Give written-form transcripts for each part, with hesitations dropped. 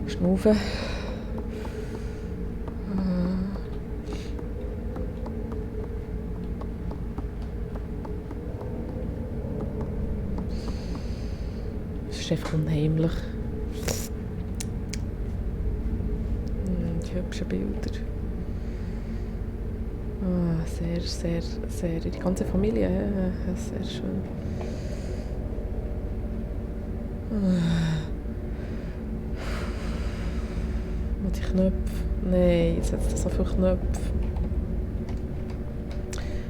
Schnaufen. Es ist einfach unheimlich. Die hübschen Bilder. Sehr, sehr, sehr. Die ganze Familie, ja, sehr schön. Und die Knöpfe. Nein, jetzt hat es so viele Knöpfe.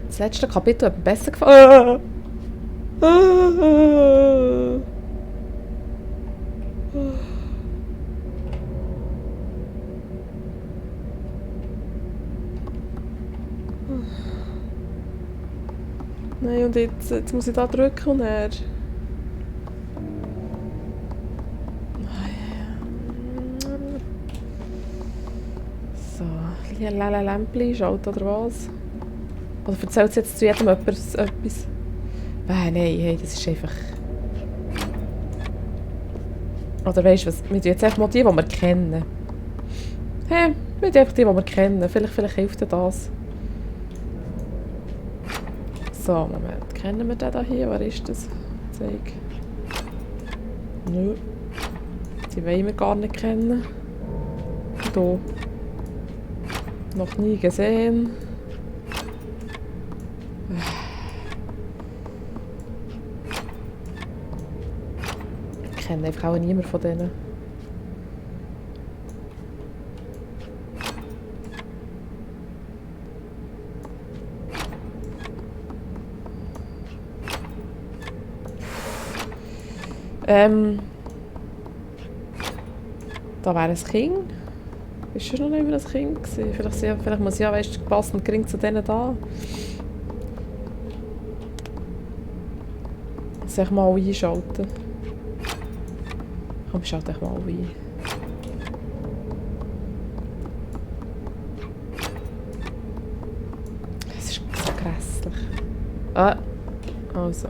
Das letzte Kapitel hat mir besser gefallen. Nein, und jetzt muss ich da drücken und er. So, Lala Lämpli schaut oder was? Oder erzählt sie jetzt zu jedem etwas? Nein, hey, das ist einfach. Oder weißt du was? Wir tun jetzt einfach mal die wir kennen. Hey, wir tun einfach die wir kennen. Vielleicht hilft dir das. So, Moment. Kennen wir den da hier? Wer ist das? Zeig. Nö. Die wollen wir gar nicht kennen. Hier. Noch nie gesehen. Ich kenne einfach auch niemanden von denen. Da wäre ein Kind. Ist schon noch nicht mehr ein Kind gewesen. Vielleicht muss ich ja, weißt du, passend gering zu denen da. Soll ich mal einschalten? Komm, schalte ich mal ein. Es ist so grässlich. Also.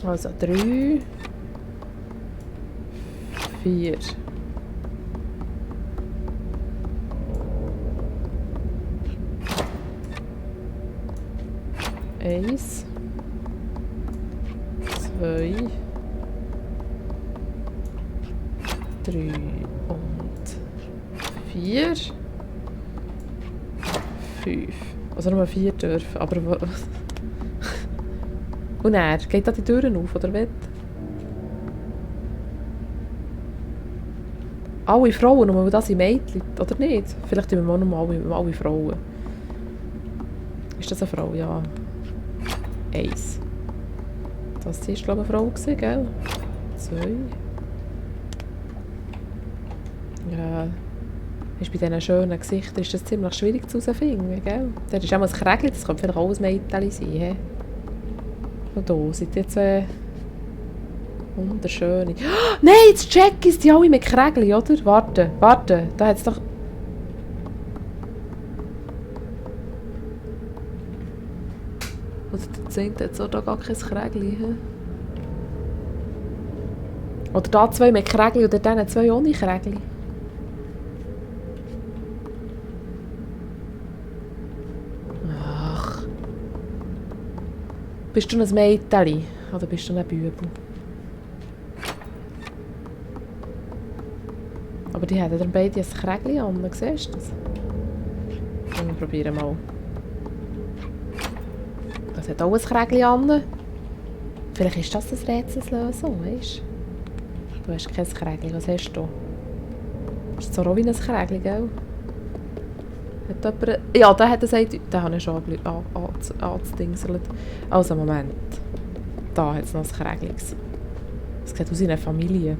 Also 3, 4. Eins, 2, 3 und 4. 5. Also nur 4 dürfen, aber und er geht da die Türen auf, oder was? Alle Frauen, nur weil das sind Mädchen, oder nicht? Vielleicht tun wir auch noch alle Frauen. Ist das eine Frau? Ja. 1. Das war, glaube ich, eine Frau, gell? 2. Ja. Ist bei diesen schönen Gesichtern ist das ziemlich schwierig zu finden, gell? Da ist auch mal ein Krägli, das könnte vielleicht auch ein Mädchen sein, he? Und hier sind die zwei wunderschöne. Oh, nein, jetzt check ist die alle mit Krägli, oder? Warte, da hat es doch. Oder der Zehnte hat so da gar kein Krägli. He? Oder da zwei mit Krägli oder dann zwei ohne Krägli. Ach. Bist du ein Mädchen? Oder bist du ein Bübel? Aber die haben dann beide ein Krägli an, siehst du das? Wir probieren mal. Das hat auch ein Krägli an. Vielleicht ist das das Rätselslösung, weißt du? Du hast kein Krägli, was hast du? Ist so auch wie ein Krägli, gell? Hat jemand... Ja, der hat es den habe ich schon angedingselt. Also, Moment. Da hat es noch ein Krägli. Das sieht aus wie eine Familie.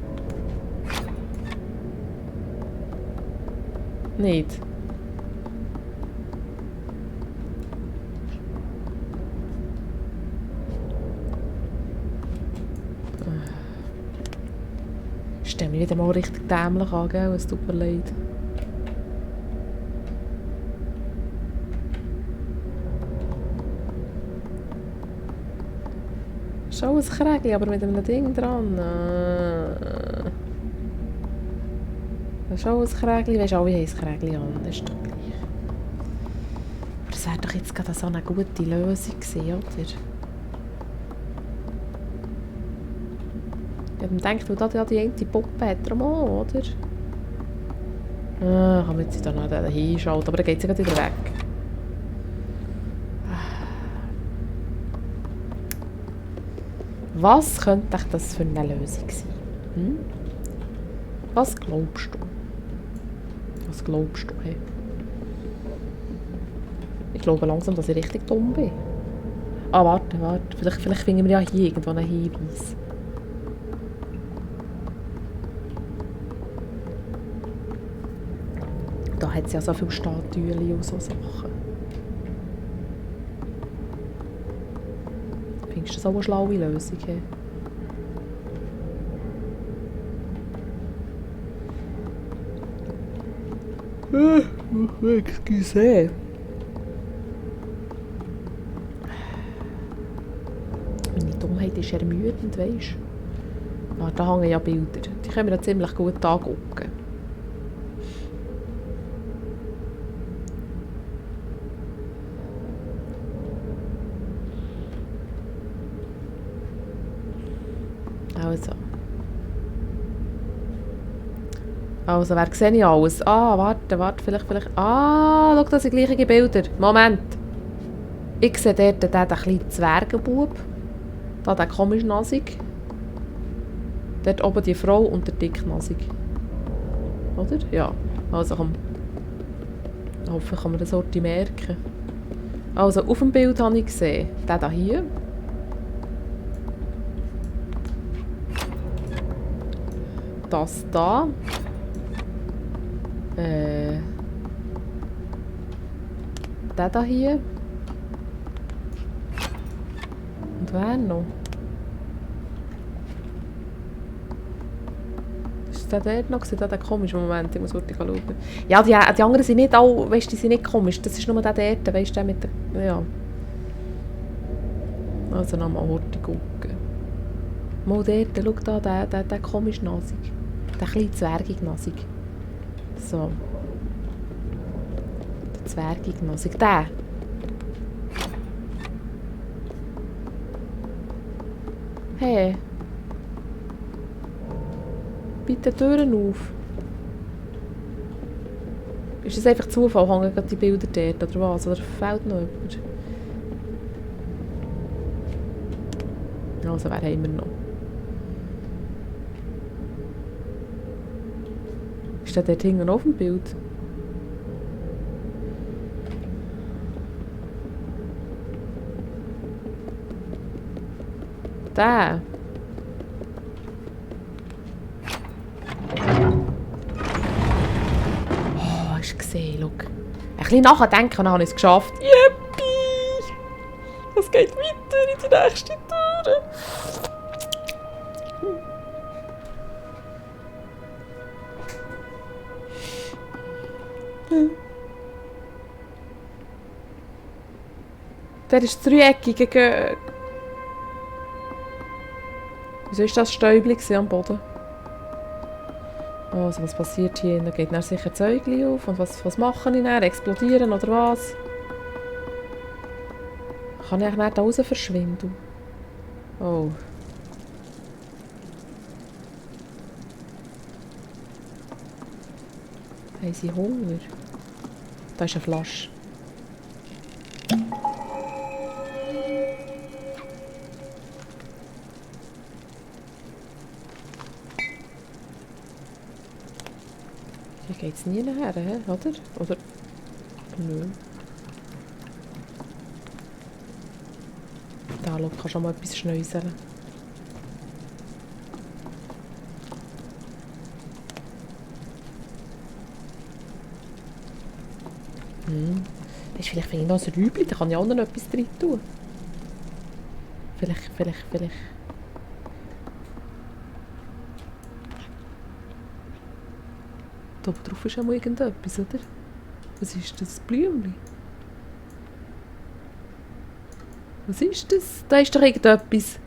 Nicht? Ich stelle mich wieder mal richtig dämlich an, gell? Es tut mir leid. Das ist auch ein Krägli, aber mit einem Ding dran. Das ist auch ein Krägli. Weisst du, alle haben ein Krägli an. Das ist doch gleich. Aber das wäre doch jetzt gerade so eine gute Lösung gewesen, oder? Ich habe mir gedacht, weil da die eine Puppe hat, darum auch, oder? Kann man jetzt da noch hinschalten, aber dann geht sie gerade wieder weg. Was könnte das für eine Lösung sein? Hm? Was glaubst du? Was glaubst du? Hey? Ich glaube langsam, dass ich richtig dumm bin. Ah, warte. Vielleicht finden wir ja hier irgendwo einen Hinweis. Da hat es ja so viele Statuen und so Sachen. Findest du das auch eine schlaue Lösung? Hey? Excuse. Meine Dummheit ist ermüdend, weisst du? Ah, da hängen ja Bilder. Die können wir ja ziemlich gut angucken. Also, wer sehe ich alles? Ah, warte, vielleicht. Ah, schau, das sind gleiche Bilder. Moment. Ich sehe dort den kleinen Zwergenbub. Da den komisch-nasig. Dort oben die Frau und der dicknasig. Oder? Ja. Also komm. Ich hoffe, kann man das Sorte merken. Also, auf dem Bild habe ich gesehen. Den hier. Das da. Der hier. Und wer noch? Ist der dort noch? Sieht der komisch? Moment, ich muss kurz schauen. Ja, die anderen sind nicht alle, weißt du, die sind nicht komisch. Das ist nur der dort, weißt du, der mit der... Ja. Also nochmal kurz gucken. Mal dort, schau da, der komisch nasig. Der kleine zwergig nasig. So. Der zwergig nasig. Der. Hey. Bitte Türen auf. Ist das einfach Zufall? Hängen gerade die Bilder dort oder was? Oder fehlt noch jemand? Also, wer haben wir noch? Ist der dort hinten auf dem Bild? Der. Oh, hast du gesehen? Schau. Ein bisschen nachdenken und dann habe ich es geschafft. Yippie! Es geht weiter in die nächste Tür. Der ist dreieckig. Wieso war das Stäubchen am Boden? Also, was passiert hier? Da geht dann sicher Zeugli auf. Und was mache ich dann? Explodieren oder was? Kann ich eigentlich da raus verschwinden? Oh. Haben sie Hunger? Da ist eine Flasche. Hier geht es nie nachher, oder? Oder? Nö. Da, schau, kannst du mal etwas schnäuseln. Vielleicht finde ich noch ein Räubchen, da kann ich auch noch etwas drin tun. Vielleicht. Da oben drauf ist auch mal irgendetwas, oder? Was ist das? Blümchen? Was ist das? Da ist doch irgendetwas.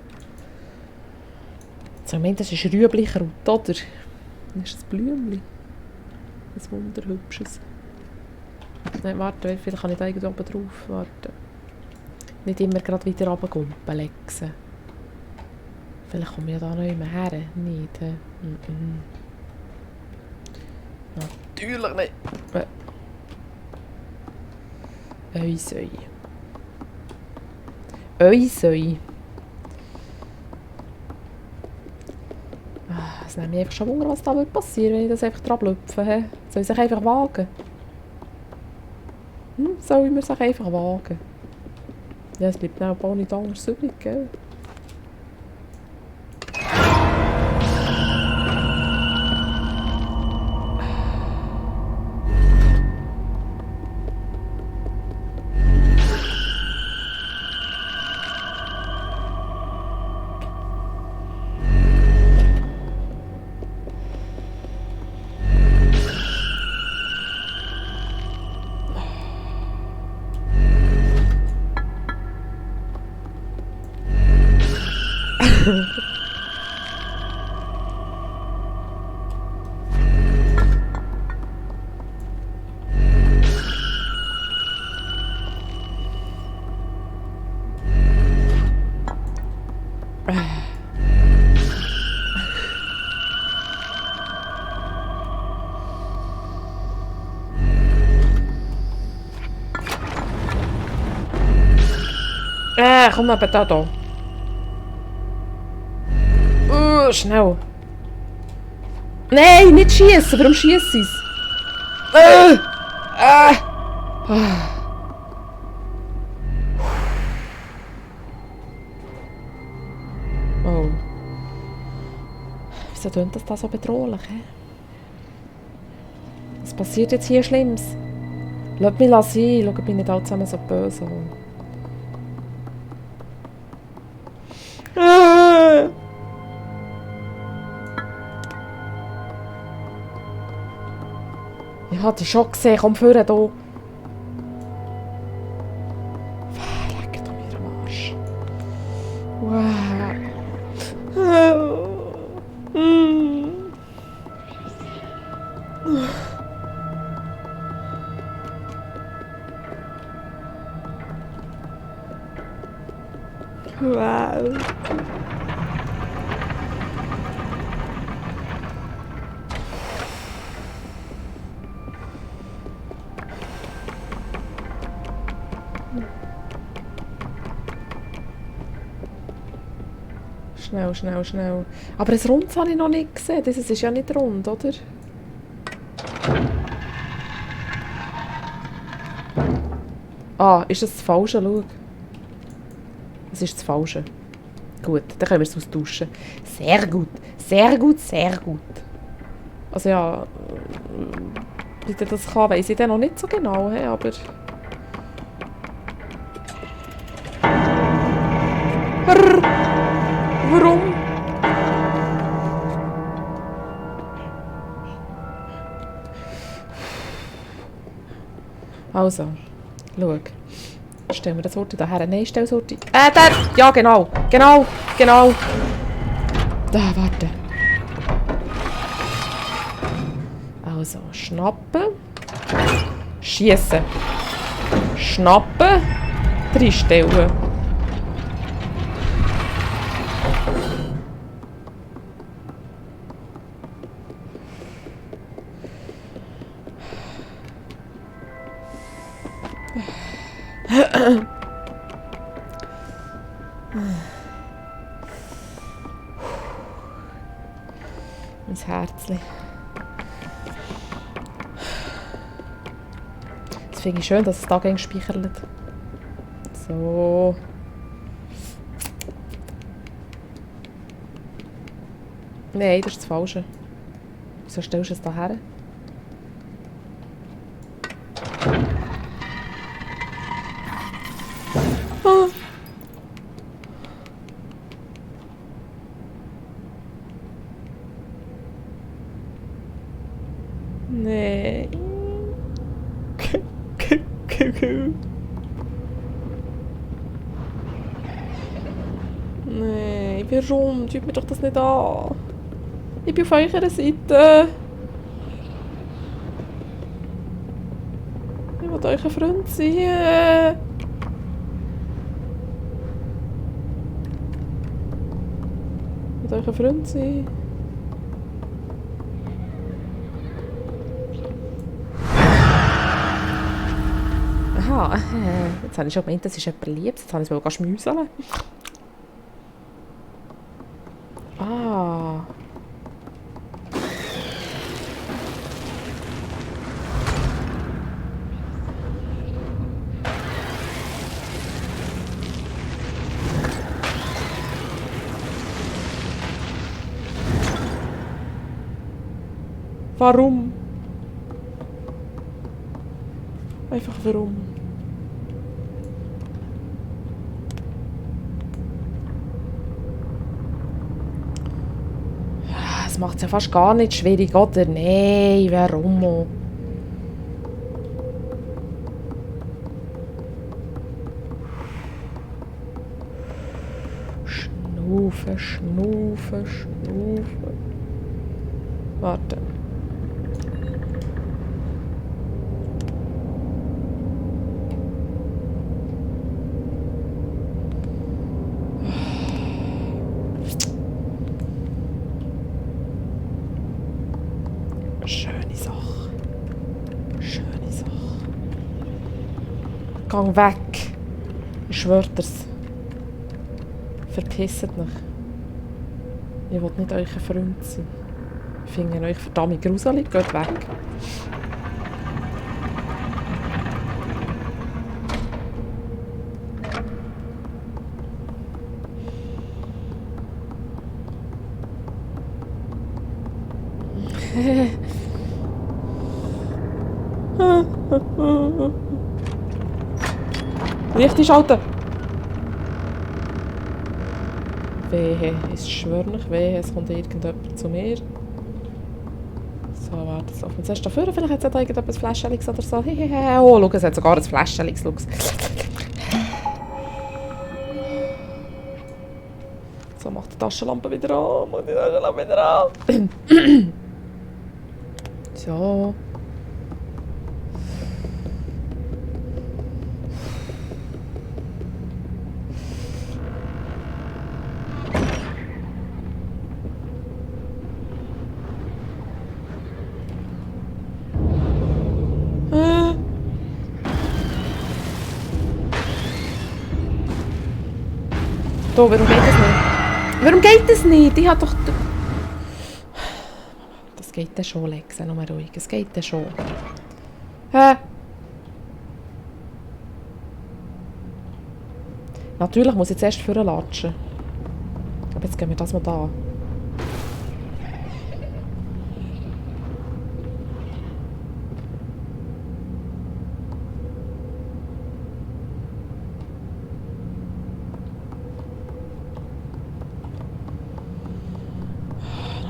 Ich meine, das ist Rüeblikraut, oder? Das ist ein Blümchen. Ein wunderhübsches. Nein, warte, vielleicht kann ich da irgendwo oben drauf warten. Nicht immer gerade wieder runtergumpen, Lexen. Vielleicht komme ich ja da noch immer her. Nicht, hä? Natürlich nicht. Öisei. Öisei. Es nimmt mich einfach schon Wunder, was da passieren würde, wenn ich das einfach dran blüpfe. Soll ich sich einfach wagen? Soll ich mir sich einfach wagen? Ja, es bleibt dann auch nicht anders übrig, gell? Komm mal bitte da. Schnell. Nein, nicht schießen. Warum schießt sie es? Oh. Wieso tönt das da so bedrohlich? He? Was passiert jetzt hier Schlimmes? Lass mich sein. Schau, ich bin nicht alle zusammen so böse. Ich hatte schon gesehen, komm vorne hier. Leck doch mir am Arsch. Wow. Wow. Schnell, schnell, schnell. Aber ein Rundes habe ich noch nicht gesehen. Das ist ja nicht rund, oder? Ah, ist das Falsche? Schau. Das ist das Falsche. Gut, dann können wir es austauschen. Sehr gut. Sehr gut, sehr gut. Also ja, wie das kann, weiss ich dann noch nicht so genau, aber... Warum? Also, schau. Stellen wir das Wort daher. Nein, stell das Wort. Der! Ja, genau. Genau. Genau. Da, warte. Also, schnappen. Schiessen. Schnappen. Reinstellen. Mein Herzchen. Das finde ich schön, dass es da gespeichert. So. Nein, das ist das Falsche. Wieso stellst du es da her? Ah. Nee. Nee. Nein, warum? Tut mir doch das nicht an. Ich bin auf eurer Seite. Ich will euch ein Freund sein. Ich will euch ein Freund sein. Aha, jetzt habe ich schon gemeint, das ist jemand Liebes. Jetzt habe ich es wohl schmüseln. Ah. Warum? Einfach warum? Das macht es ja fast gar nicht schwierig, oder? Nein, warum? Schnaufen, schnaufen, schnaufen. Warte. Schöne Sache. Schöne Sache. Gang weg. Ich schwöre dir's. Verpisst euch. Ich will nicht euer Freund sein. Ich finde euch verdammt gruselig. Geht weg. Richtig schalten! Wehe, ich schwöre nicht, wehe, es kommt irgendjemand zu mir. So, warte, so. Und zuerst dafür, vielleicht hat es da irgendetwas Fläscheliges oder so. Oh, schau, es hat sogar ein Fläscheliges. So, mach die Taschenlampe wieder an. Mach die Taschenlampe wieder an. So. So, warum geht das nicht? Warum geht das nicht? Ich hab doch... Das geht dann schon, Lex. Sei noch mal ruhig. Es geht dann schon. Hä? Natürlich muss ich jetzt erst vorlatschen. Aber jetzt gehen wir das mal da.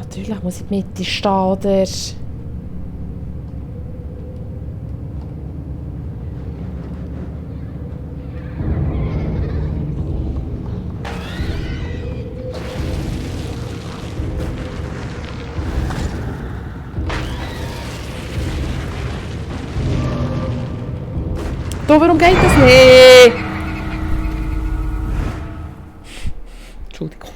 Natürlich muss ich in die Mitte stehen, oder? Da, warum geht das nicht? Entschuldigung.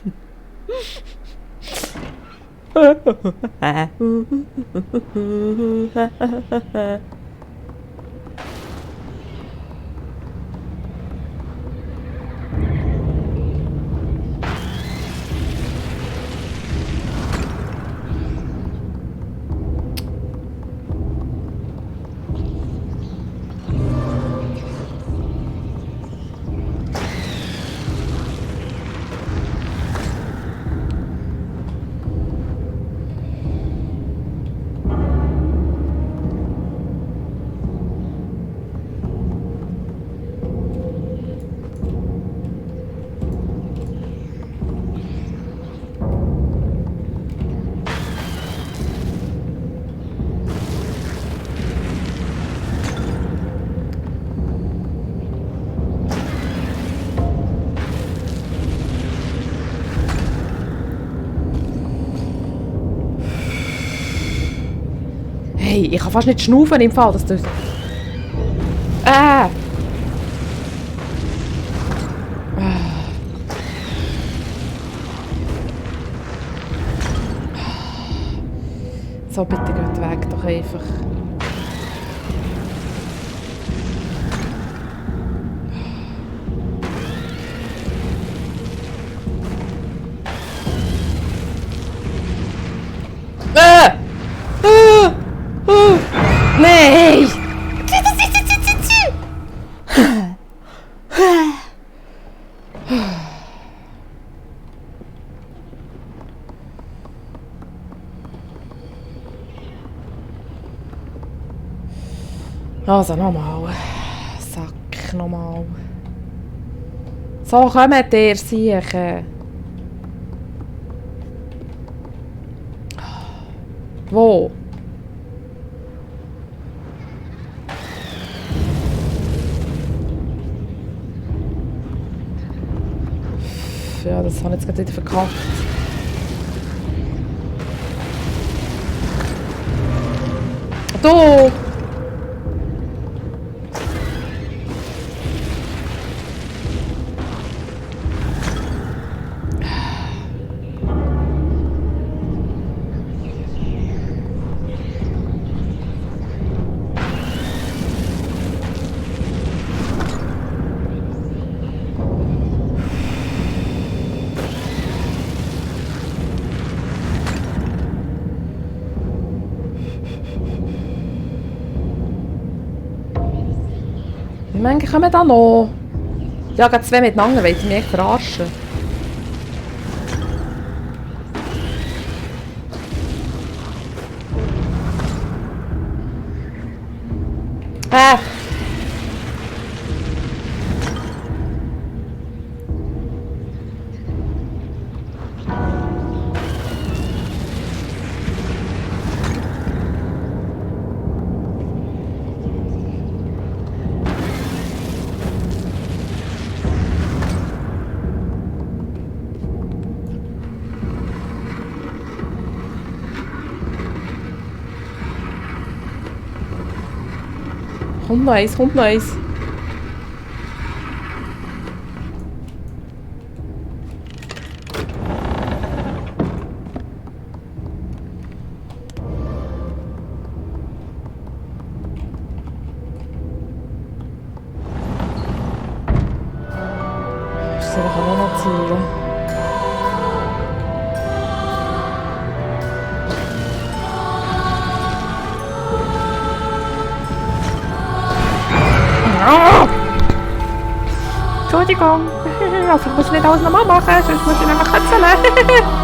Hey, ich kann fast nicht schnaufen im Fall, dass du... So, bitte geht weg, doch einfach. Nein! Also nochmal. Sack, nochmal. So kommt ihr sicher. Wo? Ja, das habe ich jetzt gerade wieder verkackt. Du! Wie viele kommen da noch? Ja, gerade zwei miteinander, wollt ihr mich verarschen? Kommt noch eins, kommt noch eins. Das kann auch noch zielen. Entschuldigung, also ich muss nicht alles nochmal machen, sonst muss ich nämlich kitzeln.